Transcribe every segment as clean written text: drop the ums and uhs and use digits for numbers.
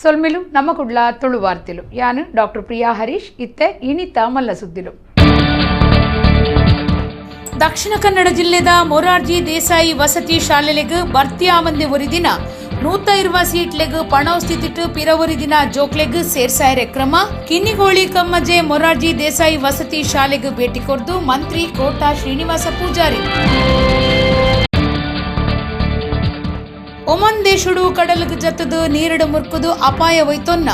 ಸೊಲ್ಮೆಲು ನಮ್ಮ ಕುಡ್ಲ ತುಳು ವಾರ್ತೆಲು ಯಾನು ಡಾಕ್ಟರ್ ಪ್ರಿಯಾ ಹರೀಶ್ ಇತ್ತೆ ಇನಿತ ಮಲ್ಲ ಸುದ್ದಿಲು. ದಕ್ಷಿಣ ಕನ್ನಡ ಜಿಲ್ಲೆದ ಮೊರಾರ್ಜಿ ದೇಸಾಯಿ ವಸತಿ ಶಾಲೆಲೆಗ್ ಭರ್ತಿ ಆವಂದೆ ಒರಿ ದಿನ 120 ಸೀಟ್ಲೆಗ್ ಪಣವು ಸ್ಥಿತಿಟ್ಟು ಪಿರವೊರಿ ದಿನ ಜೋಕ್ಲೆಗ್ ಸೇರ್ಸಾಯರೆ ಕ್ರಮ. ಕಿನ್ನಿಗೋಳಿ ಕಮ್ಮಜೆ ಮೊರಾರ್ಜಿ ದೇಸಾಯಿ ವಸತಿ ಶಾಲೆಗ್ ಭೇಟಿ ಕೊರ್ದು ಮಂತ್ರಿ ಕೋಟಾ ಶ್ರೀನಿವಾಸ ಪೂಜಾರಿ. ಒಮನ್ ದೇಶುಡು ಕಡಲ್ಗ್ ಜತ್ತದು ನೀರಡು ಮುರ್ಕುದು ಅಪಾಯ ಒಯ್ತೊನ್ನ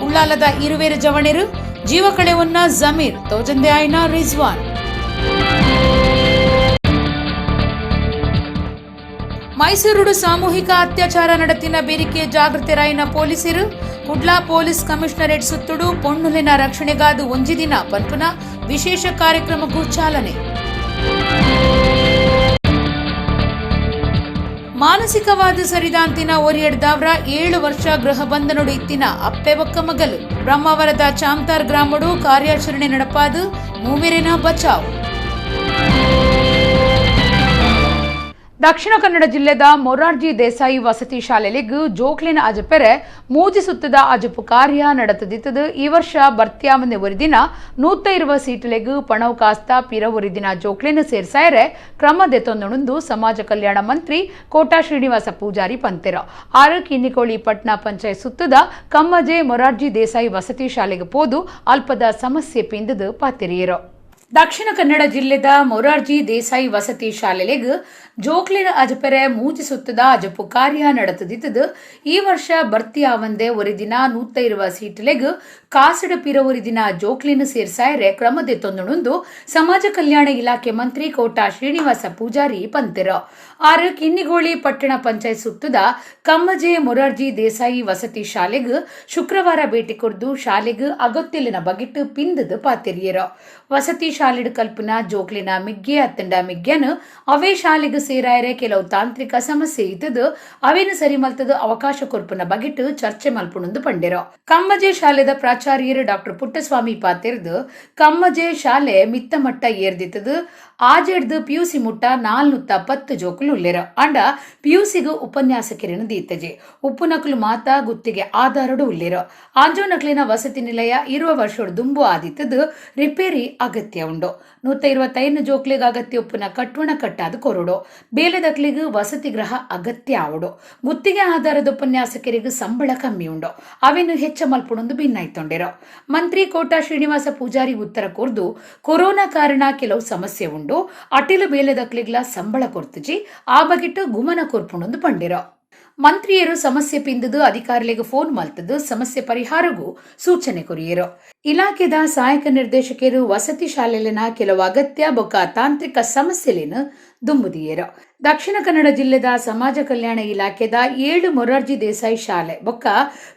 ಉಳ್ಳಾಲದ ಇರುವೇರು ಜವಣೆರು. ಜೀವ ಕಳೆವನ್ನ ಜಮೀರ್, ತೋಜಂದೆ ಆಯ್ನ ರಿಜ್ವಾನ್. ಮೈಸೂರುಡು ಸಾಮೂಹಿಕ ಅತ್ಯಾಚಾರ ನಡತಿನ ಬೇರಿಕೆ ಜಾಗೃತರಾಯಿನ ಪೊಲೀಸರು. ಕುಡ್ಲಾ ಪೊಲೀಸ್ ಕಮಿಷನರೇಟ್ ಸುತ್ತುಡು ಪೊಣ್ಣುಲಿನ ರಕ್ಷಣೆಗಾದು ಒಂಜಿ ದಿನ ಪನ್ಪುನ ವಿಶೇಷ ಕಾರ್ಯಕ್ರಮಕ್ಕೂ ಚಾಲನೆ. ಮಾನಸಿಕವಾದ ಸರಿದಾಂತಿನ ಒರಿಯಡ್ದಾವ್ರ 7 ವರ್ಷ ಗೃಹ ಬಂಧನೊಡು ಇತ್ತಿನ ಅಪ್ಪೆ ಬೊಕ್ಕ ಮಗಲು. ಬ್ರಹ್ಮಾವರದ ಚಾಮ್ತಾರ್ ಗ್ರಾಮಡು ಕಾರ್ಯಾಚರಣೆ ನಡಪಾದು ಮೂವೆರೆನ ಬಚಾವ್. ದಕ್ಷಿಣ ಕನ್ನಡ ಜಿಲ್ಲೆದ ಮೊರಾರ್ಜಿ ದೇಸಾಯಿ ವಸತಿ ಶಾಲೆಲೆಗ್ ಜೋಕ್ಲಿನ ಅಜಪೆರೆ ಮೂಜಿ ಸುತ್ತದ ಅಜಪು ಕಾರ್ಯ ನಡತದಿತ್ತದು. ಈ ವರ್ಷ ಭರ್ತಿಯಾಮಂದೆ ಒರಿ ದಿನ 120 ಸೀಟ್ಲೆಗ್ ಪಣವು ಕಾಸ್ತ ಪಿರ ಒರಿ ದಿನ ಜೋಕ್ಲಿನ ಸೇರ್ಸಾಯರೆ ಕ್ರಮ ದೆತೊಂದುಂಡು ಸಮಾಜ ಕಲ್ಯಾಣ ಮಂತ್ರಿ ಕೋಟಾ ಶ್ರೀನಿವಾಸ ಪೂಜಾರಿ ಪಂತೆರ. ಆರು ಕಿನ್ನಿಕೋಳಿ ಪಟ್ನಾ ಪಂಚಾಯತ್ ಸುತ್ತದ ಕಮ್ಮಜೆ ಮೊರಾರ್ಜಿ ದೇಸಾಯಿ ವಸತಿ ಶಾಲೆಗೆ ಪೋದು ಅಲ್ಪದ ಸಮಸ್ಯೆ ಪಿಂದದು ಪಾತಿರಿಯರು. ದಕ್ಷಿಣ ಕನ್ನಡ ಜಿಲ್ಲೆದ ಮೊರಾರ್ಜಿ ದೇಸಾಯಿ ವಸತಿ ಶಾಲೆಲೆಗ್ ಜೋಕ್ಲಿನ ಅಜಪೆರೆ ಮೂಜಿ ಸುತ್ತದ ಅಜಪು ಕಾರ್ಯ ನಡತದಿತ್ತದು. ಈ ವರ್ಷ ಭರ್ತಿ ಆವಂದೆ ಒರಿ ದಿನ 120 ಸೀಟ್ಲೆಗ್ ಕಾಸಡ ಪಿರ ಒರಿ ದಿನ ಜೋಕ್ಲಿನ ಸೇರ್ಸಾಯರೆ ಕ್ರಮ ದೆತೊಂದುಂಡು ಸಮಾಜ ಕಲ್ಯಾಣ ಇಲಾಖೆ ಮಂತ್ರಿ ಕೋಟಾ ಶ್ರೀನಿವಾಸ ಪೂಜಾರಿ ಪಂತೆರ. ಆರು ಕಿನ್ನಿಗೋಳಿ ಪಟ್ಟಣ ಪಂಚಾಯತ್ ಸುತ್ತದ ಕಮ್ಮಜೆ ಮೊರಾರ್ಜಿ ದೇಸಾಯಿ ವಸತಿ ಶಾಲೆಗ್ ಶುಕ್ರವಾರ ಭೇಟಿ ಕೊರ್ದು ಶಾಲೆಗ್ ಅಗತ್ಯಲಿನ ಬಗೆಟ್ ಪಿಂದದು ಪಾತೆರಿಯರ. ವಸತಿ ಶಾಲೆಡ್ ಕಲ್ಪನ ಜೋಕ್ಲಿನ ಮಿಗ್ಗೆ ಅತ್ತಂಡ ಮಿಗ್ಗೆನು ಅವೇ ಶಾಲೆಗ್ ಸೇರಾಯರೆ ಕೆಲವು ತಾಂತ್ರಿಕ ಸಮಸ್ಯೆ ಇತ್ತದು ಅವೇನು ಸರಿ ಮಲ್ತದು ಅವಕಾಶ ಕೊರ್ಪುನ ಬಗೆಟ್ ಚರ್ಚೆ ಮಲ್ಪುಣಂದು ಪಂಡೆರ. ಕಮ್ಮಜೆ ಶಾಲೆದ ಪ್ರಾಚಾರ್ಯರು ಡಾಕ್ಟರ್ ಪುಟ್ಟಸ್ವಾಮಿ ಪಾತೆರ್ದು ಕಮ್ಮಜೆ ಶಾಲೆ ಮಿತ್ತ ಮಟ್ಟ ಏರ್ದಿತ್ತದು. ಆಜೆಡ್ದು ಪಿಯುಸಿ ಮುಟ್ಟ 410 ಜೋಕುಲು ಉಲ್ಲೆರ. ಅಂಡ ಪಿಯುಸಿಗು ಉಪನ್ಯಾಸಕಿರನು ದೀತಜೆ ಉಪ್ಪುನಕುಲು ಮಾತಾ ಗುತ್ತಿಗೆ ಆಧಾರಡು ಉಲ್ಲೆರ. ಆಂಜೋನಕ್ಲಿನ ವಸತಿ ನಿಲಯ ಇರುವ ವರ್ಷ ದುಂಬು ಆದಿತ್ತದು ರಿಪೇರಿ ಅಗತ್ಯ ಉಂಡು. 125 ಜೋಕ್ಲಿಗ್ ಅಗತ್ಯ ಉಪ್ಪುನ ಕಟ್ವಣ ಕಟ್ಟಾದ ಕೊರಡು. ಬೇಲೆದಕ್ಲಿಗ್ ವಸತಿ ಗೃಹ ಅಗತ್ಯ ಆವಡು. ಗುತ್ತಿಗೆ ಆಧಾರದ ಉಪನ್ಯಾಸಕರಿಗೆ ಸಂಬಳ ಕಮ್ಮಿ ಉಂಡು. ಅವೇನು ಹೆಚ್ಚ ಮಲ್ಪುಣೊಂದು ಭಿನ್ನಾಯ್ತೊಂಡಿರೋ. ಮಂತ್ರಿ ಕೋಟಾ ಶ್ರೀನಿವಾಸ ಪೂಜಾರಿ ಉತ್ತರ ಕೊರ್ದು ಕೊರೋನಾ ಕಾರಣ ಕೆಲವು ಸಮಸ್ಯೆ ಉಂಡು. ಅಟಿಲು ಬೇಲೆದಕ್ಲಿಗ್ಲ ಸಂಬಳ ಕೊರ್ತುಜಿ, ಆ ಬಗೆಟ್ ಗುಮನ ಕೊರ್ಪುಣೊಂದು ಪಂಡಿರೋ. ಮಂತ್ರಿಯರು ಸಮಸ್ಯೆ ಪಿಂದದು ಅಧಿಕಾರಿಗಳಿಗೆ ಫೋನ್ ಮಲ್ತದು ಸಮಸ್ಯೆ ಪರಿಹಾರಗೂ ಸೂಚನೆ ಕೊರಿಯರು. ಇಲಾಖೆದ ಸಹಾಯಕ ನಿರ್ದೇಶಕರು ವಸತಿ ಶಾಲೆಲಿನ ಕೆಲವು ಅಗತ್ಯ ಬೊಕ್ಕ ತಾಂತ್ರಿಕ ಸಮಸ್ಯೆಲೇನು ದುಂಬುದಿಯರು. ದಕ್ಷಿಣ ಕನ್ನಡ ಜಿಲ್ಲೆದ ಸಮಾಜ ಕಲ್ಯಾಣ ಇಲಾಖೆದ 7 ಮೊರಾರ್ಜಿ ದೇಸಾಯಿ ಶಾಲೆ ಬೊಕ್ಕ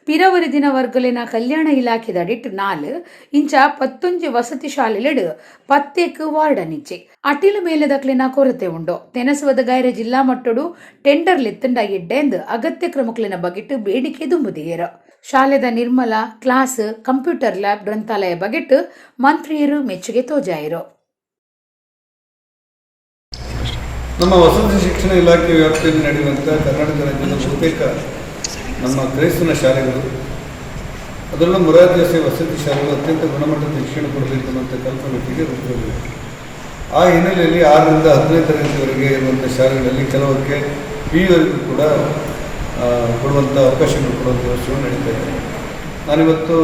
ಪಿರವರಿ ದಿನ ವರ್ಗಲಿನ ಕಲ್ಯಾಣ ಇಲಾಖೆದ ಅಡಿಟ್ 4 ಇಂಚ 11 ವಸತಿ ಶಾಲೆಲೆಡು ಪತ್ತೇಕ್ ವಾರ್ಡನಿಚ್ಚೆ. ಅಟಿಲು ಮೇಲೆದಕ್ಲಿನ ಕೊರತೆ ಉಂಡು. ತೆನಸುವದ ಗೈರೆ ಜಿಲ್ಲಾ ಮಟ್ಟಡು ಟೆಂಡರ್ ಲೆತ್ತಂಡ ಎಡ್ಡೆಂದು ಅಗತ್ಯ ಕ್ರಮಕ್ಲಿನ ಬಗೆಟ್ ಬೇಡಿಕೆ ದುಂಬುದಿಯರು. ಶಾಲೆದ ನಿರ್ಮಲ ಕ್ಲಾಸ್, ಕಂಪ್ಯೂಟರ್ ಲ್ಯಾಬ್, ಗ್ರಂಥಾಲಯ ಬಗೆಟ್ ಮಂತ್ರಿಯರು ಮೆಚ್ಚುಗೆ ತೋಜಾಯರು. ನಮ್ಮ ವಸತಿ ಶಿಕ್ಷಣ ಇಲಾಖೆ ವ್ಯಾಪ್ತಿಯಲ್ಲಿ ನಡೆಯುವಂಥ ಕರ್ನಾಟಕ ರಾಜ್ಯದ ಬಹುತೇಕ ನಮ್ಮ ಕ್ರೈಸ್ತನ ಶಾಲೆಗಳು, ಅದರಲ್ಲೂ ಮೊರಾರ್ಜಿ ದೇಸಾಯಿ ವಸತಿ ಶಾಲೆಗಳು ಅತ್ಯಂತ ಗುಣಮಟ್ಟದ ಶಿಕ್ಷಣ ಕೊಡಬೇಕು ಅನ್ನುವಂಥ ಕಲ್ಪನೆಗೆ ರೂಪುಗೊಂಡಿದೆ. ಆ ಹಿನ್ನೆಲೆಯಲ್ಲಿ 6ರಿಂದ 10ನೇ ತರಗತಿವರೆಗೆ ಇರುವಂಥ ಶಾಲೆಗಳಲ್ಲಿ ಕೆಲವಕ್ಕೆ ಪಿಯುವರೆಗೂ ಕೂಡ ಕೊಡುವಂಥ ಅವಕಾಶಗಳು ಕೊಡುವಂಥ ವ್ಯವಸ್ಥೆಗಳು ನಡೀತಾ ಇದೆ. ನಾನಿವತ್ತು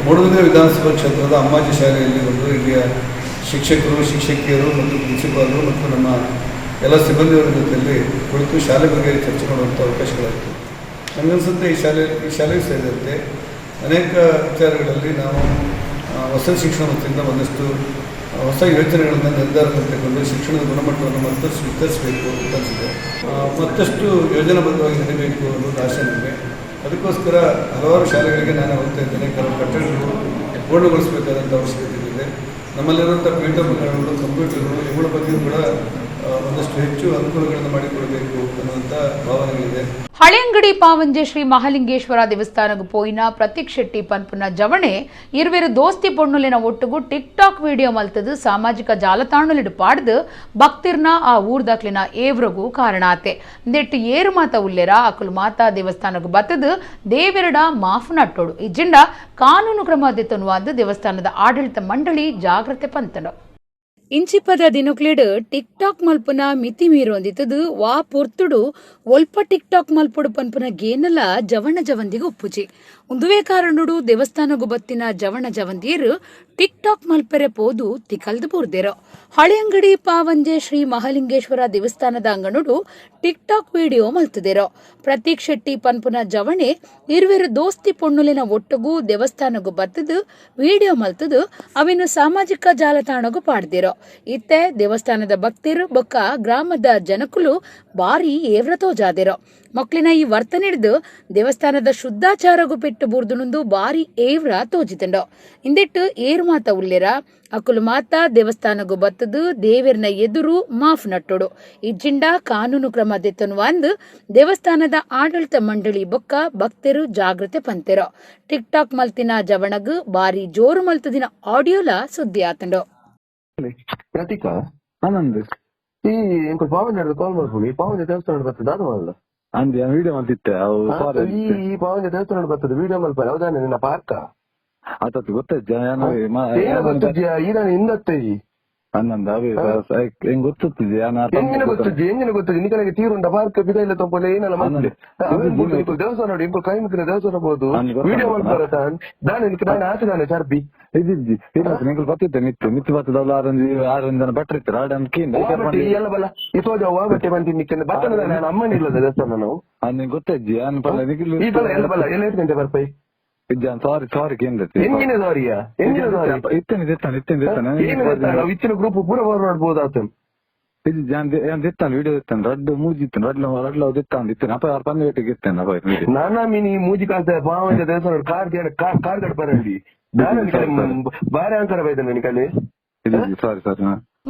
ಮೂಡುಬಿದಿರೆ ವಿಧಾನಸಭಾ ಕ್ಷೇತ್ರದ ಅಮ್ಮಾಜಿ ಶಾಲೆಯಲ್ಲಿ ಒಂದು ಇಲ್ಲಿಯ ಶಿಕ್ಷಕರು, ಶಿಕ್ಷಕಿಯರು ಮತ್ತು ಪ್ರಿನ್ಸಿಪಾಲರು ಮತ್ತು ನಮ್ಮ ಎಲ್ಲ ಸಿಬ್ಬಂದಿಯವರ ಜೊತೆಯಲ್ಲಿ ಕುಳಿತು ಶಾಲೆ ಬಗ್ಗೆ ಚರ್ಚೆ ಮಾಡುವಂಥ ಅವಕಾಶಗಳಾಯಿತು. ನನಗನ್ಸುತ್ತೆ ಈ ಶಾಲೆಯು ಸೇರಿದಂತೆ ಅನೇಕ ವಿಚಾರಗಳಲ್ಲಿ ನಾವು ಹೊಸ ಶಿಕ್ಷಣ ವತಿಯಿಂದ ಒಂದಷ್ಟು ಹೊಸ ಯೋಜನೆಗಳನ್ನು, ನಿರ್ಧಾರಗಳನ್ನು ತೆಗೆದುಕೊಂಡು ಶಿಕ್ಷಣದ ಗುಣಮಟ್ಟವನ್ನು ಮತ್ತಷ್ಟು ವಿಸ್ತರಿಸಬೇಕು ಅಂತ ಅನಿಸಿದೆ. ಮತ್ತಷ್ಟು ಯೋಜನಾಬದ್ಧವಾಗಿ ನಡೀಬೇಕು ಅನ್ನೋದು ಆಶೆ ನನಗೆ. ಅದಕ್ಕೋಸ್ಕರ ಹಲವಾರು ಶಾಲೆಗಳಿಗೆ ನಾನು ಹೋಗ್ತಾ ಇದ್ದೇನೆ. ಕೆಲವು ಕಟ್ಟಡಗಳು ಪೂರ್ಣಗೊಳಿಸಬೇಕಾದಂಥ ಅವಶ್ಯಕತೆ ಇದೆ. ನಮ್ಮಲ್ಲಿರುವಂಥ ಪೀಠೋಪಕರಣಗಳು, ಕಂಪ್ಯೂಟರ್ಗಳು ಇವುಗಳ ಬಗ್ಗೆಯೂ ಕೂಡ ಒಂದಷ್ಟು ಒಂದಷ್ಟು ಹೆಚ್ಚು ಅನುಕೂಲಗಳನ್ನು ಮಾಡಿಕೊಡಬೇಕು ಅನ್ನುವಂಥ ಭಾವನೆಗಳಿದೆ. ಹಳೆಯಂಗಡಿ ಪಾವಂಜೆ ಶ್ರೀ ಮಹಾಲಿಂಗೇಶ್ವರ ದೇವಸ್ಥಾನಗ್ ಪೋಯಿನ ಪ್ರತೀಕ್ ಶೆಟ್ಟಿ ಪನ್ಪುನ ಜವಣೆ ಇರುವೆರು ದೋಸ್ತಿ ಪೊಣ್ಣುಲಿನ ಒಟ್ಟುಗು tick talk video ಮಲ್ತದು ಸಾಮಾಜಿಕ ಜಾಲತಾಣಲಿಡು ಪಾಡ್ದು ಭಕ್ತಿರ್ನ ಆ ಊರ್ದಾಕ್ಲಿನ ಏವ್ರಗೂ ಕಾರಣ ಆತೆ. ಇಂದೆಟ್ಟು ಏರು ಮಾತ ಉಲ್ಲೇರ ಅಕುಲು ಮಾತಾ ದೇವಸ್ಥಾನಗ್ ಬತ್ತದು ದೇವೆರಡ ಮಾಫ್ ನಟ್ಟೋಡು ಇಜ್ಜಿಂಡ ಕಾನೂನು ಕ್ರಮ ದೆತ್ತೊನುವಾದ ದೇವಸ್ಥಾನದ ಆಡಳಿತ ಮಂಡಳಿ ಜಾಗ್ರತೆ ಪಂತನು. ಇಂಚಿಪದ ದಿನಕ್ಲೆಡ್ ಟಿಕ್ ಟಾಕ್ ಮಲ್ಪುನ ಮಿತಿ ಮೀರೊಂದಿತ್ತದು ವಾ ಪೊರ್ತುಡು ಒಲ್ಪ ಟಿಕ್ ಟಾಕ್ ಮಲ್ಪೊಡು ಪನ್ಪುನ ಗೇನಲ ಜವಣ ಜವಂದಿಗೆ ಒಪ್ಪುಜಿ. ಉಂದುವೇ ಕಾರಣುಡು ದೇವಸ್ಥಾನಗು ಬತ್ತಿನ ಜವಣ ಜವಂದಿಯರು ಟಿಕ್ ಟಾಕ್ ಮಲ್ಪೆರೆ ಪೋದು ತಿಕಲ್ದು ಬೂರ್ದೆರು. ಹಳೆಯಂಗಡಿ ಪಾವಂಜೆ ಶ್ರೀ ಮಹಾಲಿಂಗೇಶ್ವರ ದೇವಸ್ಥಾನದ ಅಂಗಣುಡು tick talk video ಮಲ್ತುದೆರು. Prateek Shetty ಪನ್ಪುನ ಜವಣೆ ಇರುವೆರು ದೋಸ್ತಿ ಪೊಣ್ಣುಲಿನ ಒಟ್ಟುಗು ದೇವಸ್ಥಾನಗು ಬತ್ತದು ವಿಡಿಯೋ ಮಲ್ತದು ಅವಿನ ಸಾಮಾಜಿಕ ಜಾಲತಾಣಗು ಪಾಡ್ದಿರು. ಇತ್ತೆ ದೇವಸ್ಥಾನದ ಭಕ್ತರು ಬೊಕ್ಕ ಗ್ರಾಮದ ಜನಕುಲು ಬಾರಿ ಏವ್ರ ತೋಜಾದಿರು. ಮಕ್ಳಿನ ಈ ವರ್ತನೆ ಹಿಡಿದು ದೇವಸ್ಥಾನದ ಶುದ್ಧಾಚಾರಗು ಪೆಟ್ಟು ಬೂರ್ದುನುಂದು ಬಾರಿ ಏವ್ರ ತೋಜಿತಂಡು. ಇಂದೆಟ್ಟು ಏರು ಮಾತ ಉಲ್ಲೇರ ಅಕುಲು ಮಾತ ದೇವಸ್ಥಾನಗು ಬತ್ತದು ದೇವೆರ್ನ ಎದುರು ಮಾಫ್ ನಟ್ಟೋಡು ಇಜ್ಜಿಂಡ ಕಾನೂನು ಕ್ರಮ ದೆತ್ತನುವಂದು ದೇವಸ್ಥಾನದ ಆಡಳಿತ ಮಂಡಳಿ ಬೊಕ್ಕ ಭಕ್ತರು ಜಾಗೃತೆ ಪಂತೆರು. ಟಿಕ್ ಟಾಕ್ ಮಲ್ತಿನ ಜವಣಗು ಬಾರಿ ಜೋರು ಮಲ್ತದಿನ ಆಡಿಯೋಲ ಸುದ್ದಿ ಆತಂಡು. ಪ್ರತೀಕ ಆನಂದ್ ಈ ಎಂಕುಲು ಪಾವಂಜೆ ಕಾಲ್ ಮಲ್ಪುನಿ ಪಾವಂಜೆ ದೇವಸ್ಥಾನ ಬರ್ತದೆ ದಾದ ಮಲ್ಲ ಅಂದ್ ವಿಡಿಯೋ ಮಲ್ತಿತ್ತೆ ಅವು ಸಾರಿ. ಈ ಪಾವಂಜೆ ದೇವಸ್ಥಾನ ಬರ್ತದೆ ವಿಡಿಯೋ ಮಲ್ಪರೆ ಹೌದಾನೆ ನಿನ್ನ ಪಾರ್ಕ ಆತತ್ ಗೊತ್ತಾಯ್ತು ಏನ ಗೊತ್ತಿದ್ಯಾ ಈರಾನ ಹಿಂದತ್ತೆ ಈ ಅನ್ನಂದ ಅವೇ ಹೆಂಗ್ ಗೊತ್ತಿದ್ದೆ ಎಂಜಿನ ಗೊತ್ತಿದ್ದಿ ಎಂಜಿನ ಗೊತ್ತಿದ್ದಿ ನಿಕಲಿಗೆ ತೀರುಂಡ ಪಾರ್ಕ್ ಬಿದ ತೊಂಪಲೆ ಏನಲ್ಲ ಮಲ್ಪಲೆ ದೇವಸ್ಥಾನ ನೋಡಿ ಎಂಕುಲು ಕೈ ಮುಕ್ಕಿನ ದೇವಸ್ಥಾನ ಬೋದು ವಿಡಿಯೋ ಮಲ್ಪರ ತಾನ್ ದಾನೆ ನಿಕ್ ದಾನೆ ಆತ ದಾನೆ ಚರ್ಬಿ ಇದ್ದಿದ್ದಿ ನಿಂಗೆ ಬತ್ತಿತ್ತೆ ಮಿತ್ತು ಮಿತ್ತು ಬತ್ತದಲ್ಲ ಆರೊಂಜಿ ಆರೊಂದು ಜನ ಭಟ್ರು ಇತ್ತಾರೆ ಆಡನ್ ಕೀಂದ ಎಲ್ಲ ಬಲ್ಲ ಈ ತೋಜ ವಾ ಬಟ್ಟೆ ಬಂತಿ ನಿಕ್ಕನೆ ಬತ್ತನ ದಾನೆ ಅಮ್ಮನ ಇಲ್ಲದ ದೇವಸ್ಥಾನ ನಾವು ನಿಂಗೆ ಗೊತ್ತಾಯ್ತು ಅನ್ ಪಲ್ಲ ನಿಖಿಲ್ ಈ ಬಲ್ಲ ಎಲ್ಲ ಬಲ್ಲ ಎಲ್ಲ ಎಷ್ಟು ಗಂಟೆ ಬರ್ಪೈ ಇಜ್ಜಾನ್ ಸಾರಿ ಸಾರಿ ಕೇಂದ್ರತಿ ಎಂಜಿನ ಸಾರಿಯಾ ಎಂಜಿನ ಸಾರಿ ಇತ್ತೇನೆ ದೆತ್ತಾನೆ ಇತ್ತೇನೆ ದೆತ್ತಾನೆ ಏನು ನಾವು ಇಚ್ಚಿನ ಗ್ರೂಪ್ ಪೂರ ಮಾಡ್ಬೋದು ಆತನ್ ಇದು ಜಾನ್ ದೆತ್ತಾನೆ ವಿಡಿಯೋ ದೆತ್ತಾನೆ ರಡ್ಡು ಮೂಜಿ ಇತ್ತೇನೆ ರಡ್ಲ ರಡ್ಲ ದೆತ್ತಾನೆ ಇತ್ತೇನೆ ಅಪ್ಪ ಯಾರು ಪಂದ ಬೇಟಿಗೆ ಇತ್ತೇನೆ ಅಪ್ಪ ನಾನಾ ಮೀನಿ ಮೂಜಿ ಕಾಸ ಪಾವಂಜ ದೇವಸ್ಥಾನ car car car ಗಡಪರಂಡಿ ಬಾರೆ ಅಂಕರ ಬೈದ ನಿಕಲೆ ಇದು ಸಾರಿ ಸಾರಿ.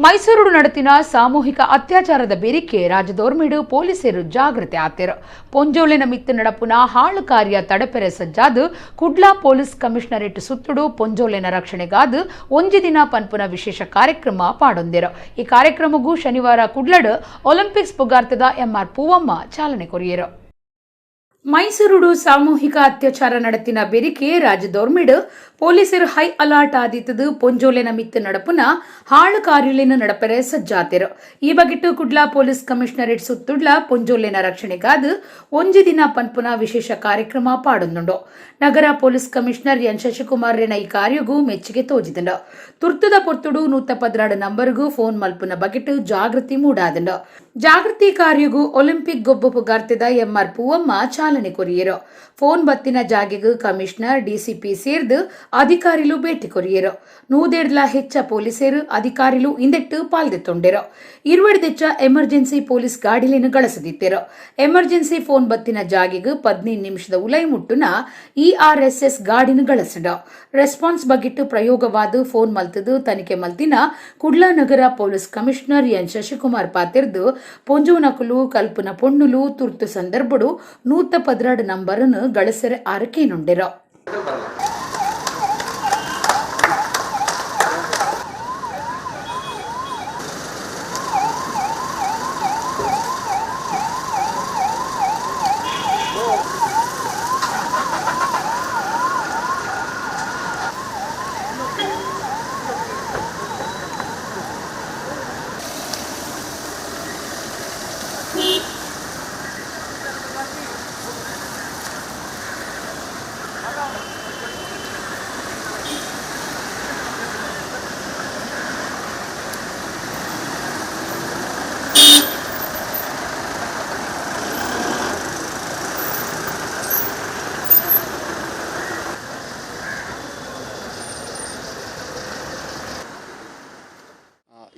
ಮೈಸೂರು ನಡತಿನ ಸಾಮೂಹಿಕ ಅತ್ಯಾಚಾರದ ಬೇರಿಕೆ ರಾಜದೋರ್ಮಿಡು ಪೊಲೀಸರು ಜಾಗೃತಿ ಆತೆರು. ಪೊಂಜೋಲಿನ ಮಿತ್ತು ನಡಪುನ ಹಾಳು ಕಾರ್ಯ ತಡಪೆರೆ ಸಜ್ಜಾದು ಕುಡ್ಲಾ ಪೊಲೀಸ್ ಕಮಿಷನರೇಟ್ ಸುತ್ತುಡು ಪೊಂಜೋಲಿನ ರಕ್ಷಣೆಗಾದು ಒಂಜಿ ದಿನ ಪನ್ಪುನ ವಿಶೇಷ ಕಾರ್ಯಕ್ರಮ ಪಾಡೊಂದಿರು. ಈ ಕಾರ್ಯಕ್ರಮಗೂ ಶನಿವಾರ ಕುಡ್ಲಡ್ ಒಲಿಂಪಿಕ್ಸ್ ಪುಗಾರ್ತದ ಎಂಆರ್ ಪೂವಮ್ಮ ಚಾಲನೆ ಕೊರಿಯರು. ಮೈಸೂರುಡು ಸಾಮೂಹಿಕ ಅತ್ಯಾಚಾರ ನಡತಿನ ಬೆರಿಕೆ ರಾಜದೋರ್ಮಿಡು ಪೊಲೀಸರು ಹೈ ಅಲರ್ಟ್ ಆದಿತ್ತದು ಪೊಂಜೋಲೆನ ಮಿತ್ತು ನಡಪುನ ಹಾಳು ಕಾರ್ಯುಲಿನ ನಡಪೆರೆ ಸಜ್ಜಾತಿರು. ಈ ಬಗೆಟ್ಟು ಕುಡ್ಲಾ ಪೊಲೀಸ್ ಕಮಿಷನರೇಟ್ ಸುತ್ತುಡ್ಲ ಪೊಂಜೋಲೆನ ರಕ್ಷಣೆಗಾದು ಒಂಜಿ ದಿನ ಪನ್ಪುನ ವಿಶೇಷ ಕಾರ್ಯಕ್ರಮ ಪಾಡೊಂದುಂಡು. ನಗರ police commissioner N Shashikumar ರೇನ ಈ ಕಾರ್ಯಗೂ ಮೆಚ್ಚುಗೆ ತೋಜಿದಂಡು. ತುರ್ತುದ ಪೊರ್ತುಡು 112 ನಂಬರ್ಗೂ ಫೋನ್ ಮಲ್ಪುನ ಬಗೆಟ್ಟು ಜಾಗೃತಿ ಮೂಡಾದಂಡು. ಜಾಗೃತಿ ಕಾರ್ಯಗೂ ಒಲಿಂಪಿಕ್ ಗೊಬ್ಬು ಪುಗಾರ್ತಿದ ಎಂಆರ್ ಪೂವಮ್ಮ ಚಾಲನೆ ಕೊರಿಯರು. ಫೋನ್ ಬತ್ತಿನ ಜಾಗೆಗೂ ಕಮಿಷನರ್ ಡಿಸಿಪಿ ಸೇರ್ದು ಅಧಿಕಾರಿಲು ಭೇಟಿ ಕೊರಿಯರು. 150 ಹೆಚ್ಚ ಪೊಲೀಸರು ಅಧಿಕಾರಿಲು ಇಂದೆಟ್ಟು ಪಾಲ್ದೆತ್ತೊಂಡೆರು. 20 ಎಮರ್ಜೆನ್ಸಿ ಪೊಲೀಸ್ ಗಾಡಿಲೇನು ಗಳಸದಿತ್ತೆರು. ಎಮರ್ಜೆನ್ಸಿ ಫೋನ್ ಬತ್ತಿನ ಜಾಗೆಗೂ 15 ನಿಮಿಷದ ಉಲೈ ಮುಟ್ಟುನ ಇಆರ್ಎಸ್ಎಸ್ ಗಾಡಿನ ಗಳಸಂಡ. ರೆಸ್ಪಾನ್ಸ್ ಬಗ್ಗಿಟ್ಟು ಪ್ರಯೋಗವಾದ ಫೋನ್ ಮಲ್ತದು ತನಿಖೆ ಮಲ್ತಿನ ಕುಡ್ಲಾ ನಗರ police commissioner N Shashikumar ಪಾತಿರ್ದು ಪೊಂಜೋನಕುಲು Kalpana ಪೊಣ್ಣುಲು ತುರ್ತು ಸಂದರ್ಭಡು 112 ನಂಬರನ್ನು ಗಳಸರೆ ಆರಕೇನುಂಡೆರು.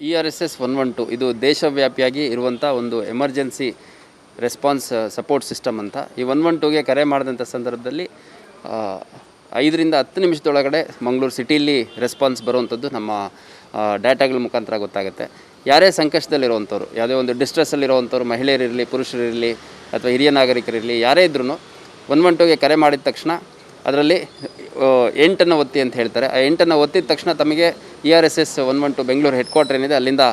ERSS 112 ಇದು ದೇಶವ್ಯಾಪಿಯಾಗಿ ಇರುವಂಥ ಒಂದು emergency response support system ಅಂತ. ಈ 112ಗೆ ಕರೆ ಮಾಡಿದಂಥ ಸಂದರ್ಭದಲ್ಲಿ 5 ರಿಂದ 10 ನಿಮಿಷದೊಳಗಡೆ ಮಂಗಳೂರು ಸಿಟಿಯಲ್ಲಿ ರೆಸ್ಪಾನ್ಸ್ ಬರುವಂಥದ್ದು ನಮ್ಮ ಡೇಟಾಗಳ ಮುಖಾಂತರ ಗೊತ್ತಾಗುತ್ತೆ. ಯಾರೇ ಸಂಕಷ್ಟದಲ್ಲಿರುವಂಥವ್ರು, ಯಾವುದೇ ಒಂದು ಡಿಸ್ಟ್ರೆಸ್ಸಲ್ಲಿರುವಂಥವ್ರು, ಮಹಿಳೆಯರಿರಲಿ, ಪುರುಷರಿರಲಿ ಅಥವಾ ಹಿರಿಯ ನಾಗರಿಕರಿರಲಿ, ಯಾರೇ ಇದ್ರೂ 112ಗೆ ಕರೆ ಮಾಡಿದ ತಕ್ಷಣ ಅದರಲ್ಲಿ 8ಅನ್ನು ಒತ್ತಿ ಅಂತ ಹೇಳ್ತಾರೆ. ಆ 8ಅನ್ನು ಒತ್ತಿದ ತಕ್ಷಣ ತಮಗೆ ERSS 112 Bengaluru head quarter ಏನಿದೆ ಅಲ್ಲಿಂದ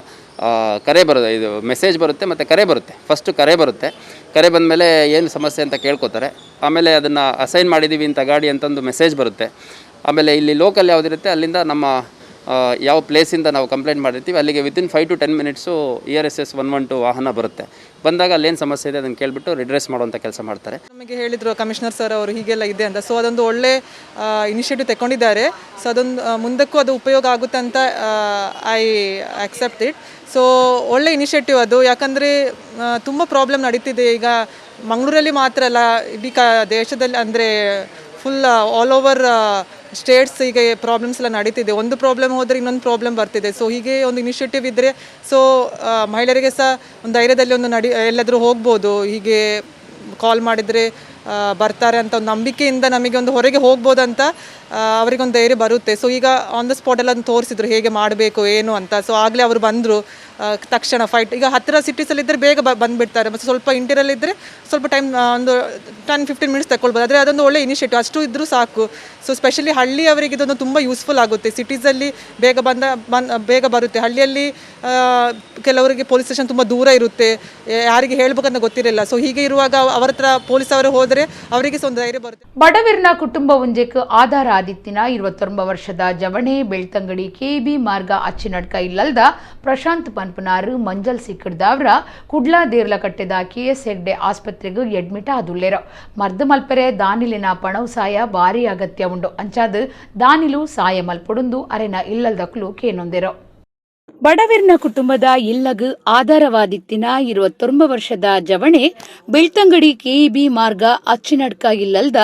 ಕರೆ ಬರೋದು, ಇದು ಮೆಸೇಜ್ ಬರುತ್ತೆ ಮತ್ತು ಕರೆ ಬರುತ್ತೆ. ಫಸ್ಟು ಕರೆ ಬರುತ್ತೆ. ಕರೆ ಬಂದಮೇಲೆ ಏನು ಸಮಸ್ಯೆ ಅಂತ ಕೇಳ್ಕೊತಾರೆ. ಆಮೇಲೆ ಅದನ್ನು ಅಸೈನ್ ಮಾಡಿದ್ದೀವಿ ಇಂಥ ಗಾಡಿ ಅಂತಂದು ಮೆಸೇಜ್ ಬರುತ್ತೆ. ಆಮೇಲೆ ಇಲ್ಲಿ ಲೋಕಲ್ ಯಾವುದಿರುತ್ತೆ ಅಲ್ಲಿಂದ ನಮ್ಮ ಯಾವ ಪ್ಲೇಸಿಂದ ನಾವು ಕಂಪ್ಲೇಂಟ್ ಮಾಡಿರ್ತೀವಿ ಅಲ್ಲಿಗೆ within 5 to 10 minutes ERSS 112 ವಾಹನ ಬರುತ್ತೆ. ಬಂದಾಗ ಅಲ್ಲೇನು ಸಮಸ್ಯೆ ಇದೆ ಅದನ್ನು ಕೇಳಿಬಿಟ್ಟು ರಿಡ್ರೆಸ್ ಮಾಡುವಂಥ ಕೆಲಸ ಮಾಡ್ತಾರೆ. ನಮಗೆ ಹೇಳಿದರು ಕಮಿಷನರ್ ಸರ್ ಅವರು ಹೀಗೆಲ್ಲ ಇದೆ ಅಂತ. ಸೊ ಅದೊಂದು ಒಳ್ಳೆ ಇನಿಷಿಯೇಟಿವ್ ತಗೊಂಡಿದ್ದಾರೆ. ಸೊ ಅದೊಂದು ಮುಂದಕ್ಕೂ ಅದು ಉಪಯೋಗ ಆಗುತ್ತೆ ಅಂತ I accept it. So ಒಳ್ಳೆ ಇನಿಷಿಯೇಟಿವ್ ಅದು. ಯಾಕಂದರೆ ತುಂಬ ಪ್ರಾಬ್ಲಮ್ ನಡೀತಿದೆ ಈಗ ಮಂಗಳೂರಲ್ಲಿ ಮಾತ್ರ ಅಲ್ಲ, ಇಡೀ ದೇಶದಲ್ಲಿ, ಅಂದರೆ full all over States ಈಗ ಪ್ರಾಬ್ಲಮ್ಸ್ ಎಲ್ಲ ನಡೀತಿದೆ. ಒಂದು ಪ್ರಾಬ್ಲಮ್ ಹೋದರೆ ಇನ್ನೊಂದು ಪ್ರಾಬ್ಲಮ್ ಬರ್ತಿದೆ. ಸೊ ಹೀಗೆ ಒಂದು ಇನಿಷಿಯೇಟಿವ್ ಇದ್ದರೆ ಸೊ ಮಹಿಳೆಯರಿಗೆ ಸಹ ಒಂದು ಧೈರ್ಯದಲ್ಲಿ ಒಂದು ಎಲ್ಲಾದರೂ ಹೋಗ್ಬೋದು, ಹೀಗೆ ಕಾಲ್ ಮಾಡಿದರೆ ಬರ್ತಾರೆ ಅಂತ ಒಂದು ನಂಬಿಕೆಯಿಂದ ನಮಗೆ ಒಂದು ಹೊರಗೆ ಹೋಗ್ಬೋದಂತ ಅವರಿಗೊಂದು ಧೈರ್ಯ ಬರುತ್ತೆ. ಸೊ ಈಗ on the spot ಎಲ್ಲ ತೋರಿಸಿದ್ರು ಹೇಗೆ ಮಾಡಬೇಕು ಏನು ಅಂತ. ಸೊ ಆಗಲೇ ಅವರು ಬಂದರು ತಕ್ಷಣ ಫೈಟ್. ಈಗ ಹತ್ತಿರ ಸಿಟೀಸಲ್ಲಿ ಇದ್ದರೆ ಬೇಗ ಬಂದುಬಿಡ್ತಾರೆ, ಮತ್ತು ಸ್ವಲ್ಪ ಇಂಟೀರಿಯರ್ ಇದ್ದರೆ ಸ್ವಲ್ಪ ಟೈಮ್ ಒಂದು 10-15 ಮಿನಿಟ್ಸ್ ತಗೊಳ್ಬೋದು. ಆದರೆ ಅದೊಂದು ಒಳ್ಳೆ ಇನಿಷಿಯೇಟಿವ್, ಅಷ್ಟು ಇದ್ದರೂ ಸಾಕು. ಸೊ ಸ್ಪೆಷಲಿ ಹಳ್ಳಿಯವರಿಗೆ ಇದೊಂದು ತುಂಬ ಯೂಸ್ಫುಲ್ ಆಗುತ್ತೆ. ಸಿಟೀಸಲ್ಲಿ ಬೇಗ ಬಂದ ಬಂದ ಬೇಗ ಬರುತ್ತೆ. ಹಳ್ಳಿಯಲ್ಲಿ ಕೆಲವರಿಗೆ ಪೊಲೀಸ್ ಸ್ಟೇಷನ್ ತುಂಬ ದೂರ ಇರುತ್ತೆ, ಯಾರಿಗೆ ಹೇಳ್ಬೇಕಂತ ಗೊತ್ತಿರಲ್ಲ. ಸೊ ಹೀಗೆ ಇರುವಾಗ ಅವರ ಹತ್ರ ಪೊಲೀಸ್ ಅವರು ಹೋದರೆ ಅವರಿಗೆ ಸಹ ಒಂದು ಧೈರ್ಯ ಬರುತ್ತೆ. ಬಡವಿರ್ನ ಕುಟುಂಬ ಒಂಜೆಕ್ ಆಧಾರ ಆದಿತ್ತಿನ 29 ವರ್ಷದ ಜವಣೆ ಬೆಳ್ತಂಗಡಿ ಕೆಬಿ ಮಾರ್ಗ ಅಚ್ಚಿನಡ್ಕ ಇಲ್ಲಲ್ದ ಪ್ರಶಾಂತ್ ಪನ್ಪನಾರು ಮಂಜಲ್ ಸಿಕ್ಕಡ್ದವ್ರ ಕುಡ್ಲಾ ದೇರ್ಲಕಟ್ಟೆದ ಕೆಎಸ್ ಹೆಗ್ಡೆ ಆಸ್ಪತ್ರೆಗೆ ಅಡ್ಮಿಟ್ ಆದುಲ್ಲೇರು. ಮರ್ದು ಮಲ್ಪೆರೆ ದಾನಿಲಿನ ಪಣವು ಸಾಯ ಭಾರಿ ಅಗತ್ಯ ಉಂಡು. ಅಂಚಾದ್ ದಾನಿಲು ಸಾಯ ಮಲ್ಪೊಡುಂದು ಅರೆನ ಇಲ್ಲಲ್ದಕ್ಲು ಕೇನೊಂದೆರು. ಬಡವಿರ್ನ ಕುಟುಂಬದ ಇಲ್ಲಗ್ ಆಧಾರವಾದಿತ್ತಿನ 29 ವರ್ಷದ ಜವಣೆ ಬೆಳ್ತಂಗಡಿ ಕೆಇಬಿ ಮಾರ್ಗ ಅಚ್ಚಿನಡ್ಕ ಇಲ್ಲಲ್ದ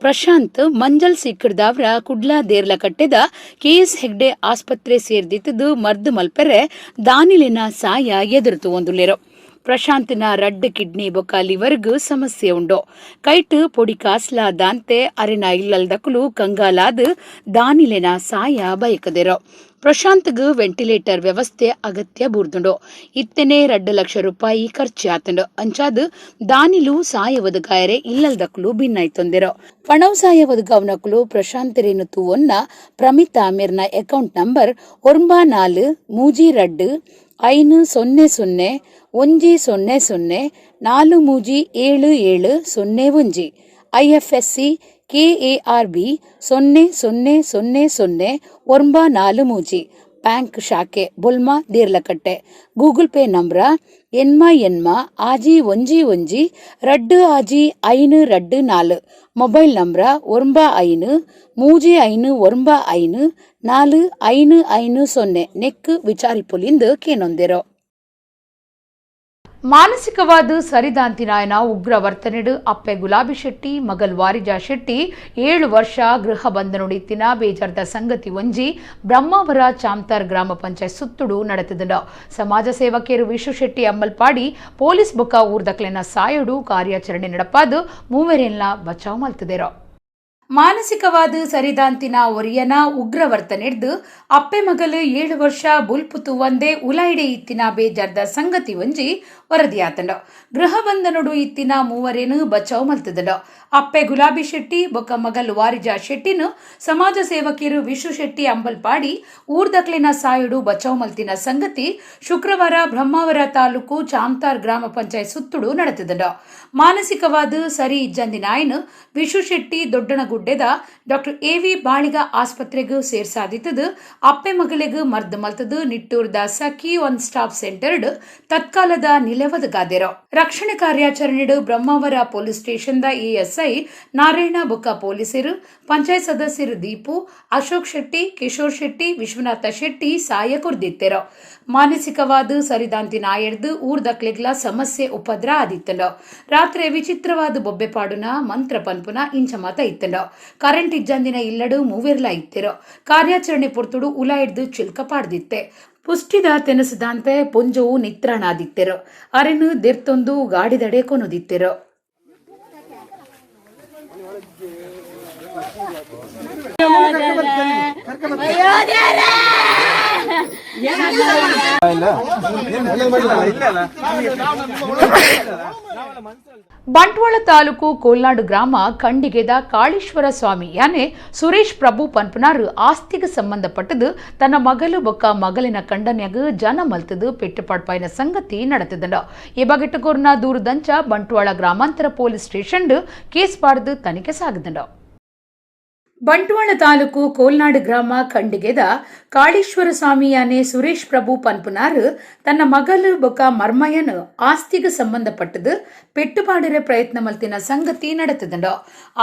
ಪ್ರಶಾಂತ್ ಮಂಜಲ್ ಸಿಕ್ಕಡ್ದವ್ರ ಕುಡ್ಲಾ ದೇರ್ಲಕಟ್ಟೆದ ಕೆಎಸ್ ಹೆಗ್ಡೆ ಆಸ್ಪತ್ರೆ ಸೇರ್ದಿತ್ತದು ಮರ್ದು ಮಲ್ಪೆರೆ ದಾನಿಲಿನ ಸಾಯ ಎದುರುತು ಒಂದುಲ್ಲೆರು. ಪ್ರಶಾಂತ್ನ ರಡ್ಡ್ ಕಿಡ್ನಿ ಬೊಕ್ಕ ಲಿವರ್ಗ್ ಸಮಸ್ಯೆ ಉಂಡು. ಕೈಟ್ ಪೊಡಿ ಕಾಸ್ಲಾ ದಾಂತೆ ಅರೆನ ಇಲ್ಲಲ್ದಕುಲು ಕಂಗಾಲಾದ್ ದಾನಿಲೆನ ಸಾಯ ಬಯಕದೆರೋ. ಪ್ರಶಾಂತ್ಗ್ ವೆಂಟಿಲೇಟರ್ ವ್ಯವಸ್ಥೆ ಅಗತ್ಯ ಬೂರ್ದುಂಡು. ಇತ್ತನೆ 2 ಲಕ್ಷ ರೂಪಾಯಿ ಖರ್ಚು ಆತಂಡು. ಅಂಚಾದ್ ದಾನಿಲು ಸಾಯ ಒದಗಾಯರೆ ಇಲ್ಲಲ್ದಕ್ಲು ಭಿನ್ನಾಯ್ತೊಂದಿರೋ. ಪಣವ್ ಸಾಯ ಒದಗಾವನಕ್ಲು ಪ್ರಶಾಂತರೇನು ತೂವೊನ್ನ ಪ್ರಮಿತಾ ಮಿರ್ನ account number 9 4 3 2 5 0 0 1 0 0 4 3 7 7 0 1 IFSC KARB 0 0 0 0 9 4 3 bank ಶಾಖೆ ಬೊಲ್ಮಾ ದೇರ್ಲಕಟ್ಟೆ. Google pay number ಎನ್ಮ ಎನ್ಮ ಆಜಿ ಒಂಜಿ ಒಂಜಿ ರಡ್ಡು ಆಜಿ ಐನು ರಡ್ಡು ನಾಲು. ಮೊಬೈಲ್ ನಂಬರ ಒಂಬ ಐನು ಮೂಜಿ ಐನು ಒಂಬ ಐನು ನಾಲು ಐನು ಐನು ಸೊನ್ನೆ ನೆಕ್ ವಿಚಾರಿಪುಲಿಂದು ಕೇನೊಂದಿರೋ. ಮಾನಸಿಕವಾದ ಸರಿದಾಂತಿನಾಯನ ಉಗ್ರ ವರ್ತನೆಡು ಅಪ್ಪೆ ಗುಲಾಬಿ ಶೆಟ್ಟಿ ಮಗಲ್ ವಾರಿಜಾ ಶೆಟ್ಟಿ 7 ವರ್ಷ ಗೃಹ ಬಂಧನುಡಿತ್ತಿನ ಬೇಜಾರ್ದ ಸಂಗತಿ ಒಂಜಿ ಬ್ರಹ್ಮಾವರ ಚಾಮ್ತಾರ್ ಗ್ರಾಮ ಪಂಚಾಯತ್ ಸುತ್ತುಡು ನಡೆತದಂಡ. ಸಮಾಜ ಸೇವಕಿಯರು ವಿಶು ಶೆಟ್ಟಿ ಅಮ್ಮಲ್ಪಾಡಿ ಪೊಲೀಸ್ ಬೊಕ್ಕ ಊರ್ದಕ್ಲೆನ ಸಾಯೋಡು ಕಾರ್ಯಾಚರಣೆ ನಡಪಾದು ಮೂವರೆಲ್ಲ ಬಚಾವ್ ಮಲ್ತದೇರೋ. ಮಾನಸಿಕವಾದ ಸರಿದಾಂತಿನ ಒರಿಯನ ಉಗ್ರ ವರ್ತನೆಡ್ದು ಅಪ್ಪೆ ಮಗಲು 7 ವರ್ಷ ಬುಲ್ಪುತು ಒಂದೇ ಉಲಾಯಿಡೆ ಇತ್ತಿನ ಬೇಜಾರ್ದ ಸಂಗತಿ ಒಂಜಿ ವರದಿಯಾತಂಡ. ಗೃಹ ಬಂಧನೊಡು ಇತ್ತಿನ ಮೂವರೇನು ಬಚಾವ್ ಮಲ್ತದಂಡ. ಅಪ್ಪೆ ಗುಲಾಬಿ ಶೆಟ್ಟಿ ಬೊಕ್ಕ ಮಗಲ್ ವಾರಿಜಾ ಶೆಟ್ಟಿನು ಸಮಾಜ ಸೇವಕಿಯರು ವಿಶು ಶೆಟ್ಟಿ ಅಂಬಲ್ಪಾಡಿ ಊರ್ದಕ್ಲಿನ ಸಾಯುಡು ಬಚಾವ್ ಮಲ್ತಿನ ಸಂಗತಿ ಶುಕ್ರವಾರ ಬ್ರಹ್ಮಾವರ ತಾಲೂಕು ಚಾಮ್ತಾರ್ ಗ್ರಾಮ ಪಂಚಾಯತ್ ಸುತ್ತುಡು ನಡೆತದಂಡ. ಮಾನಸಿಕವಾದ ಸರಿ ಇಜ್ಜಂದಿನಾಯನ್ ವಿಶು ಶೆಟ್ಟಿ ದೊಡ್ಡನಗುಡ್ಡೆದ ಡಾಕ್ಟರ್ ಎವಿ ಬಾಳಿಗ ಆಸ್ಪತ್ರೆಗೆ ಸೇರ್ಸಾದಿತ್ತದು ಅಪ್ಪೆ ಮಗಳಿಗೆ ಮರ್ದ್ ಮಲ್ತದು ನಿಟ್ಟೂರ್ದ ಸಖಿ ಒನ್ ಸ್ಟಾಪ್ ಸೆಂಟರ್ಡ್ ತತ್ಕಾಲದ ನಿಲವದಗಾದೆರೋ. ರಕ್ಷಣೆ ಕಾರ್ಯಾಚರಣೆಡು ಬ್ರಹ್ಮಾವರ ಪೊಲೀಸ್ ಸ್ಟೇಷನ್ದ ಎಎಸ್ಐ ನಾರಾಯಣ ಬೊಕ್ಕ ಪೊಲೀಸರು, ಪಂಚಾಯತ್ ಸದಸ್ಯರು ದೀಪು, ಅಶೋಕ್ ಶೆಟ್ಟಿ, ಕಿಶೋರ್ ಶೆಟ್ಟಿ, ವಿಶ್ವನಾಥ ಶೆಟ್ಟಿ ಸಾಯ ಕೊರ್ದಿತ್ತೆರೋ. ಮಾನಸಿಕವಾದ ಸರಿದಾಂತಿ ನಾಯರ್ದು ಊರ್ದಕ್ಲೆಗ್ಲ ಸಮಸ್ಯೆ ಉಪದ್ರ ಆದಿತ್ತಂಡೋ. ರಾತ್ರಿ ವಿಚಿತ್ರವಾದ ಬೊಬ್ಬೆ ಪಾಡುನ, ಮಂತ್ರ ಪನ್ಪುನ ಇಂಚ ಮಾತ ಇತ್ತಂಡೋ. ಕರೆಂಟ್ ಇಜ್ಜಂದಿನ ಇಲ್ಲಡು ಮೂವೆರ್ಲ ಇತ್ತಿರೋ. ಕಾರ್ಯಾಚರಣೆ ಪೊರ್ತುಡು ಉಲ ಹಿಡ್ದು ಚಿಲ್ಕ ಪಾಡ್ದಿತ್ತೆ. ಪುಷ್ಟಿದ ತೆನಸದಾಂತೆ ಪೊಂಜೋವು ನಿತ್ರಾಣಾದಿತ್ತೆರೋ. ಅರೆನು ದೆರ್ತೊಂದು ಗಾಡಿದಡೆ ಕೊನೊದಿತ್ತೆರೋ. ಅಯ್ಯೋ ದೇವ್ರೇ! ಬಂಟ್ವಾಳ ತಾಲೂಕು ಕೋಲ್ನಾಡು ಗ್ರಾಮ ಖಂಡಿಗೆದ ಕಾಳೇಶ್ವರ ಸ್ವಾಮಿ ಯಾನೆ ಸುರೇಶ್ ಪ್ರಭು ಪನ್ಪುನಾರು ಆಸ್ತಿಗೆ ಸಂಬಂಧಪಟ್ಟದು ತನ್ನ ಮಗಲು ಬೊಕ್ಕ ಮಗಲಿನ ಕಂಡನ್ಯಾಗ ಜನ ಮಲ್ತದು ಪೆಟ್ಟುಪಾಡ್ಪಾಯಿನ ಸಂಗತಿ ನಡೆತದಂಡ. ಈ ಬಗೆಟ್ಟುಕೋರ್ನ ದೂರದಂಚ ಬಂಟ್ವಾಳ ಗ್ರಾಮಾಂತರ ಪೊಲೀಸ್ ಸ್ಟೇಷನ್ ಕೇಸ್ ಪಾಡ್ದು ತನಿಖೆ ಸಾಗದಂಡ. ಬಂಟ್ವಾಳ ತಾಲೂಕು ಕೋಲ್ನಾಡು ಗ್ರಾಮ ಖಂಡಿಗೆದ ಕಾಳೇಶ್ವರ ಸ್ವಾಮಿಯಾನೆ ಸುರೇಶ್ ಪ್ರಭು ಪನ್ಪುನಾರು ತನ್ನ ಮಗಲು ಬೊಕ್ಕ ಮರ್ಮಯನು ಆಸ್ತಿಗೆ ಸಂಬಂಧಪಟ್ಟದು ಪೆಟ್ಟುಪಾಡಿರೆ ಪ್ರಯತ್ನ ಮಲ್ತಿನ ಸಂಗತಿ ನಡೆತದಂಡ.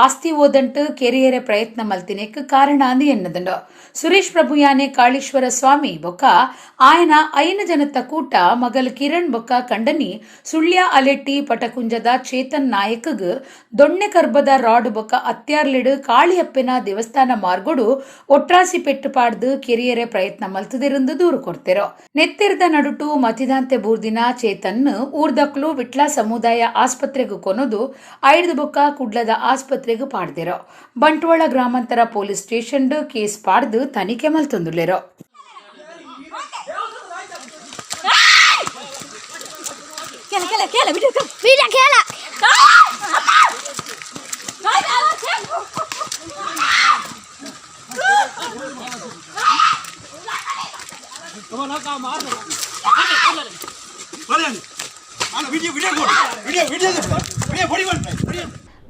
ಆಸ್ತಿ ಓದಂಟು ಕೆರಿಯರೆ ಪ್ರಯತ್ನ ಮಲ್ತಿನೇಕ್ ಕಾರಣ ಅಂದು ಎನ್ನದಂಡ. ಸುರೇಶ್ ಪ್ರಭು ಯಾನೆ ಕಾಳೇಶ್ವರ ಸ್ವಾಮಿ ಬೊಕ್ಕ ಆಯನ ಐನ ಜನತ ಕೂಟ ಮಗಲ್ ಕಿರಣ್ ಬೊಕ್ಕ ಕಂಡನಿ ಸುಳ್ಯ ಅಲೆಟ್ಟಿ ಪಟಕುಂಜದ ಚೇತನ್ ನಾಯಕಗ್ ದೊಣ್ಣೆ ಕರ್ಬದ ರಾಡ್ ಬೊಕ್ಕ ಅತ್ಯಾರ್ಲಿಡು ಕಾಳಿಯಪ್ಪನ ದೇವಸ್ಥಾನ ಮಾರ್ಗೋಡು ಒಟ್ರಾಸಿ ಪೆಟ್ಟು ಪಾಡ್ದು ಕೆರಿಯರೆ ಪ್ರಯತ್ನ ಮಲ್ತದಿರಂದು ದೂರು ಕೊಡ್ತಿರೋ. ನೆತ್ತಿರದ ನಡುಟು ಮತಿದಾಂತೆ ಬೂರ್ದಿನ ಚೇತನ್ ಊರ್ದಕ್ಲು ವಿಟ್ಲ ಸಮುದಾಯ ಆಸ್ಪತ್ರೆಗೂ ಕೊನದು ಐದು ಬೊಕ್ಕ ಕುಡ್ಲದ ಆಸ್ಪತ್ರೆಗೂ ಪಾಡ್ದಿರೋ. ಬಂಟ್ವಾಳ ಗ್ರಾಮಾಂತರ ಪೊಲೀಸ್ ಸ್ಟೇಷನ್ ಕೇಸ್ ಪಾಡ್ದು ತನಿಖೆ ಮಲ್ತೊಂದುಲ್ಲೆರೋ.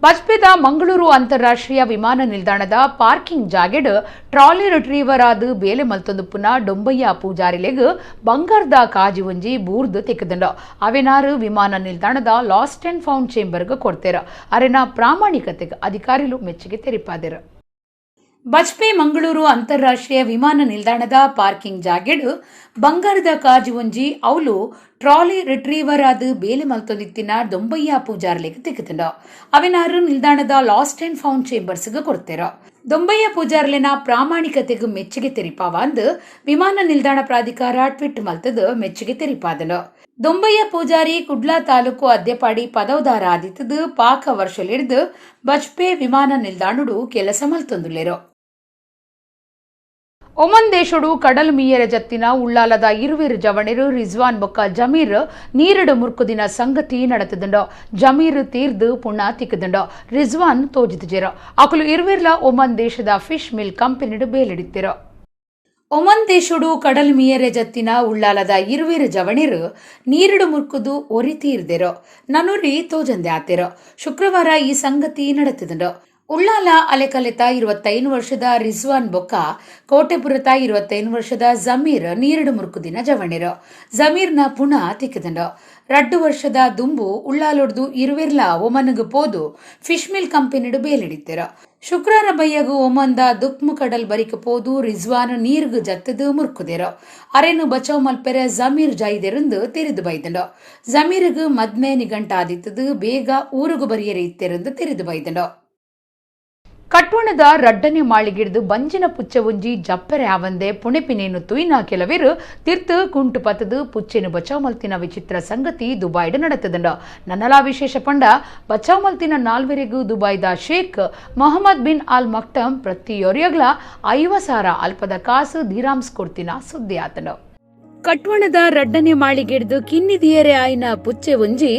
ಬಜ್ಪೆದ ಮಂಗಳೂರು ಅಂತಾರಾಷ್ಟ್ರೀಯ ವಿಮಾನ ನಿಲ್ದಾಣದ ಪಾರ್ಕಿಂಗ್ ಜಾಗೆಡ್ ಟ್ರಾಲಿ ರಿಟ್ರೀವರ್ ಆದ ಬೇಲೆ ಮಲ್ತೊಂದು ಪುನಃ ಡೊಂಬಯ್ಯ ಪೂಜಾರಿಲೆಗ್ ಬಂಗಾರದ ಕಾಜಿ ಒಂಜಿ ಬೂರ್ದು ತೆಕ್ಕದಂಡ. ಅವೆನಾರು ವಿಮಾನ ನಿಲ್ದಾಣದ ಲಾಸ್ಟ್ ಅಂಡ್ ಫೌಂಡ್ ಚೇಂಬರ್ಗ್ ಕೊಡ್ತೇರ. ಅರೆನ ಪ್ರಾಮಾಣಿಕತೆಗೆ ಅಧಿಕಾರಿಲು ಮೆಚ್ಚುಗೆ ತೆರಿಪಾದೆರು. ಬಜ್ಪೆ ಮಂಗಳೂರು ಅಂತಾರಾಷ್ಟ್ರೀಯ ವಿಮಾನ ನಿಲ್ದಾಣದ ಪಾರ್ಕಿಂಗ್ ಜಾಗೆಡ್ ಬಂಗಾರದ ಕಾಜಿ ಒಂಜಿ ಅವಲು ಟ್ರಾಲಿ ರಿಟ್ರೀವರ್ ಆದ ಬೇಲೆ ಮಲ್ತೊಂದಿತ್ತಿನ ದೊಂಬಯ್ಯ ಪೂಜಾರ್ಲೆಗ್ ತೆಗೆದಂಡ. ಅವೆನಾರು ನಿಲ್ದಾಣದ ಲಾಸ್ಟ್ ಅಂಡ್ ಫೌಂಡ್ ಚೇಂಬರ್ಸ್ಗೆ ಕೊಡ್ತೇರ. ದೊಂಬಯ್ಯ ಪೂಜಾರ್ಲೆನ ಪ್ರಾಮಾಣಿಕತೆಗೂ ಮೆಚ್ಚುಗೆ ತೆರಿಪಾವಂದು ವಿಮಾನ ನಿಲ್ದಾಣ ಪ್ರಾಧಿಕಾರ ಟ್ವಿಟ್ ಮಲ್ತದ ಮೆಚ್ಚುಗೆ ತೆರಿಪಾದನು. ದೊಂಬಯ್ಯ ಪೂಜಾರಿ ಕುಡ್ಲಾ ತಾಲೂಕು ಅದ್ಯಪಾಡಿ ಪದವದಾರ ಆದಿತ್ತದು ಪಾಕ ವರ್ಷಲಿಡ್ದು ಬಜ್ಪೆ ವಿಮಾನ ನಿಲ್ದಾಣಡು ಕೆಲಸ ಮಲ್ತೊಂದುಲ್ಲೆರು. ಒಮನ್ ದೇಶಡು ಕಡಲ್ ಮೀಯರ ಜತ್ತಿನ ಉಳ್ಳಾಲದ ಇರುವಿರು ಜವಣಿರು ರಿಜ್ವಾನ್ ಬೊಕ್ಕ ಜಮೀರ್ ನೀರಡು ಮುರ್ಕುದಿನ ಸಂಗತಿ ನಡೆತದಂಡ. ಜಮೀರ್ ತೀರ್ದು ಪುಣ್ಣ ತಿಕ್ಕದಂಡ. ರಿಜ್ವಾನ್ ತೋಜಿದುಜೆರ. ಅಕಲು ಇರುವಿರ್ಲ ಒಮನ್ ದೇಶದ ಫಿಶ್ ಮಿಲ್ ಕಂಪನಿಡು ಬೇಲಿಡಿತ್ತಿರ. ಒಮನ್ ದೇಶಡು ಕಡಲ್ ಮೀಯರೆ ಜತ್ತಿನ ಉಳ್ಳಾಲದ ಇರುವಿರು ಜವಣಿರು ನೀರಡು ಮುರ್ಕುದು ಒರಿ ತೀರ್ದೆರೋ. ನನುರಿ ತೋಜಂದೆ ಆತಿರೋ. ಶುಕ್ರವಾರ ಈ ಸಂಗತಿ ನಡೆತದಂಡ. ಉಳ್ಳಾಲ ಅಲೆಕಲೆತ 25 ವರ್ಷದ ರಿಜ್ವಾನ್ ಬೊಕ್ಕ ಕೋಟೆಪುರತ 25 ವರ್ಷದ ಜಮೀರ್ ನೀರಡು ಮುರ್ಕುದಿನ ಜವಣಿರು. ಜಮೀರ್ನ ಪುಣ ತಿಕ್ಕದಂಡ. 2 ವರ್ಷದ ದುಂಬು ಉಳ್ಳಾಲೊಡ್ದು ಇರುವಿರ್ಲ ಒಮನ್ಗ್ ಪೋದು ಫಿಶ್ ಮಿಲ್ ಕಂಪನಿಡು ಬೇಲಿಡಿತ್ತಿರ. ಶುಕ್ರಾರ ಬಯ್ಯಗು ಒಮನ್ದ ದುಕ್ಮು ಕಡಲ್ ಬರಿಕ ಪೋದು ರಿಜ್ವಾನ್ ನೀರ್ಗು ಜತ್ತದು ಮುರ್ಕುದಿರ. ಅರೆನು ಬಚಾವ್ ಮಲ್ಪೆರೆ ಜಮೀರ್ ಜಾಯಿದೆರಂದು ತೆರೆದು ಬೈದಂಡ. ಜಮೀರ್ಗು ಮದ್ಮೆ ನಿಗಂಟಾದಿತ್ತದು ಬೇಗ ಊರುಗು ಬರಿಯರೆ ಇತ್ತೆರಂದು ತೆರೆದು ಬೈದಂಡ. ಕಟ್ವಣದ ರಡ್ಡನೆ ಮಾಳಿಗಿಡ್ದು ಬಂಜಿನ ಪುಚ್ಚೆ ಒಂಜಿ ಜಪ್ಪರೆ ಆವಂದೆ ಪುಣೆಪಿನೇನು ತುಯ್ನ ಕೆಲವರು ತಿರ್ತು ಕುಂಟು ಪತದು ಪುಚ್ಚೆನು ಬಚಾವ್ ಮಲ್ತಿನ ವಿಚಿತ್ರ ಸಂಗತಿ ದುಬಾಯ್ಡ್ ನಡೆತದಂಡ. ನನ್ನಲಾ ವಿಶೇಷ ಪಂಡ ಬಚಾವ್ ಮಲ್ತಿನ ನಾಲ್ವರೆಗೂ ದುಬಾಯ್ದ Sheikh Mohammed bin Al Maktoum ಪ್ರತಿಯೊರಿಯಗ್ಲ 50,000 ಅಲ್ಪದ ಕಾಸು ದಿರಾಮ್ಸ್ ಕೊಡ್ತಿನ ಸುದ್ದಿ ಆತನು. ಕಟ್ವಣದ ರಡ್ಡನೆ ಮಾಳಿಗಿಡ್ದು ಕಿನ್ನಿದಿಯರೆ ಆಯ್ನ ಪುಚ್ಚೆ ಒಂಜಿ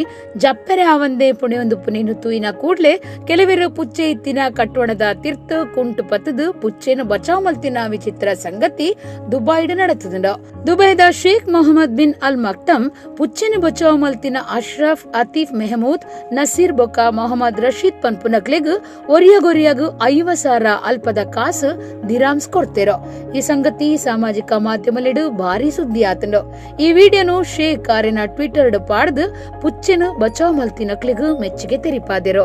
ಜಪ್ಪರೆ ಆವಂದೆ ಪುಣೆಯೊಂದು ಪುನೇನು ತೂಯಿನ ಕೂಡ್ಲೆ ಕೆಲವರು ಪುಚ್ಚೆ ಇತ್ತಿನ ಕಟ್ವಣದ ತಿರ್ತು ಕುಂಟು ಪತದು ಪುಚ್ಚೆನು ಬಚಾವ್ ಮಲ್ತಿನ ವಿಚಿತ್ರ ಸಂಗತಿ ದುಬಾಯ್ಡ್ ನಡೆತದಂಡ. ದುಬೈದ Sheikh Mohammed bin Al Maktoum ಪುಚ್ಚೆನು ಬಚಾವ್ ಮಲ್ತಿನ ಅಶ್ರಫ್ ಅತೀಫ್ ಮೆಹಮೂದ್ ನಸೀರ್ ಬೊಕ್ಕ ಮೊಹಮ್ಮದ್ ರಶೀದ್ ಪನ್ಪುನಕ್ಲೆಗ್ ಒರಿಯಗೊರಿಯಗು 50,000 ಅಲ್ಪದ ಕಾಸು ದಿರಾಮ್ಸ್ ಕೊಡ್ತೇರೋ. ಈ ಸಂಗತಿ ಸಾಮಾಜಿಕ ಮಾಧ್ಯಮಲಿಡು ಭಾರಿ ಸುದ್ದಿ. ಈ ವಿಡಿಯೋನು ಶೇಖ್ ಆರೆನ ಟ್ವಿಟರ್ ಪಾಡ್ದು ಪುಚ್ಚೆನು ಬಚಾವ್ ಮಲ್ತಿನಕ್ಲೆಗ್ ಮೆಚ್ಚುಗೆ ತೆರಿಪಾದೆರೋ.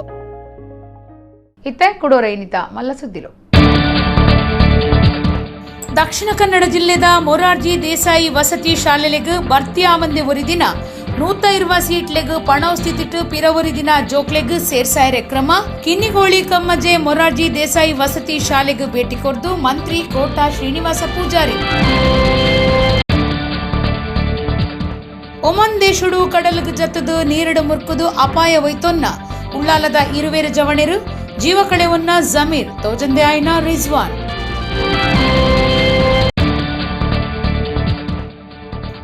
ಇತ್ತೆ ಕುಡೋರೈನಿತ ಮಲ್ಲ ಸುದ್ದಿಲು. ದಕ್ಷಿಣ ಕನ್ನಡ ಜಿಲ್ಲೆದ ಮೊರಾರ್ಜಿ ದೇಸಾಯಿ ವಸತಿ ಶಾಲೆಲೆಗ್ ಭರ್ತಿ ಆವಂದೆ ಒರಿದಿನ 120 ಸೀಟ್ಲೆಗ್ ಪಣವು ಸ್ಥಿತಿಟ್ಟು ಪಿರವರಿ ದಿನ ಜೋಕ್ಲೆಗ್ ಸೇರ್ಸಾಯರೆ ಕ್ರಮ. ಕಿನ್ನಿಗೋಳಿ ಕಮ್ಮಜೆ ಮೊರಾರ್ಜಿ ದೇಸಾಯಿ ವಸತಿ ಶಾಲೆಗ್ ಭೇಟಿ ಕೊರ್ದು ಮಂತ್ರಿ ಕೋಟಾ ಶ್ರೀನಿವಾಸ ಪೂಜಾರಿ. ಒಮನ್ ದೇಶಡು ಕಡಲ್ಗ್ ಜತ್ತದು ನೀರಡು ಮುರ್ಕುದು ಅಪಾಯ ವೈತೊನ್ನ ಉಳ್ಳಾಲದ ಇರುವೇರು ಜವಣೆರು ಜೀವ ಕಳೆವನ್ನ ಜಮೀರ್ ತೋಜಂದೆ ಆಯ್ನ ರಿಜ್ವಾನ್.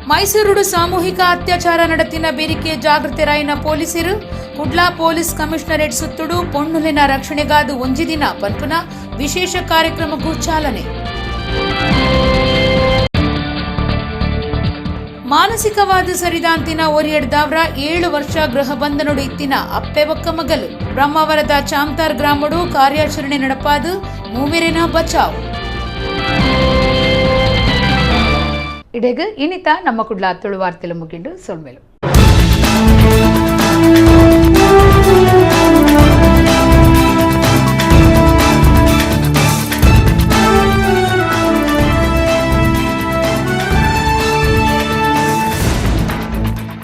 ಮೈಸೂರುಡು ಸಾಮೂಹಿಕ ಅತ್ಯಾಚಾರ ನಡೆತಿನ ಬೇರಿಕೆ ಜಾಗೃತರಾಯಿನ ಪೊಲೀಸರು ಕುಡ್ಲಾ ಪೊಲೀಸ್ ಕಮಿಷನರೇಟ್ ಸುತ್ತುಡು ಪೊಣ್ಣುಲಿನ ರಕ್ಷಣೆಗಾದ ಒಂಜಿ ದಿನ ಪನ್ಪುನ ವಿಶೇಷ ಕಾರ್ಯಕ್ರಮಕ್ಕೂ ಚಾಲನೆ. ಮಾನಸಿಕವಾದ ಸರಿದಾಂತಿನ ಒರಿಯಡ್ದಾವ್ರ 7 ವರ್ಷ ಗೃಹ ಬಂಧನೊಡು ಇತ್ತಿನ ಅಪ್ಪೆ ಬೊಕ್ಕ ಮಗಲು ಬ್ರಹ್ಮಾವರದ ಚಾಮ್ತಾರ್ ಗ್ರಾಮಡು ಕಾರ್ಯಾಚರಣೆ ನಡಪಾದು ಮೂವೆರೆನ ಬಚಾವ್. ಇಡೆಗ್ ಇನಿತ ನಮ್ಮ ಕುಡ್ಲ ತುಳುವಾರ್ತೆಲು ಮುಗಿಂಡು ಸೊಲ್ಮೆಲು.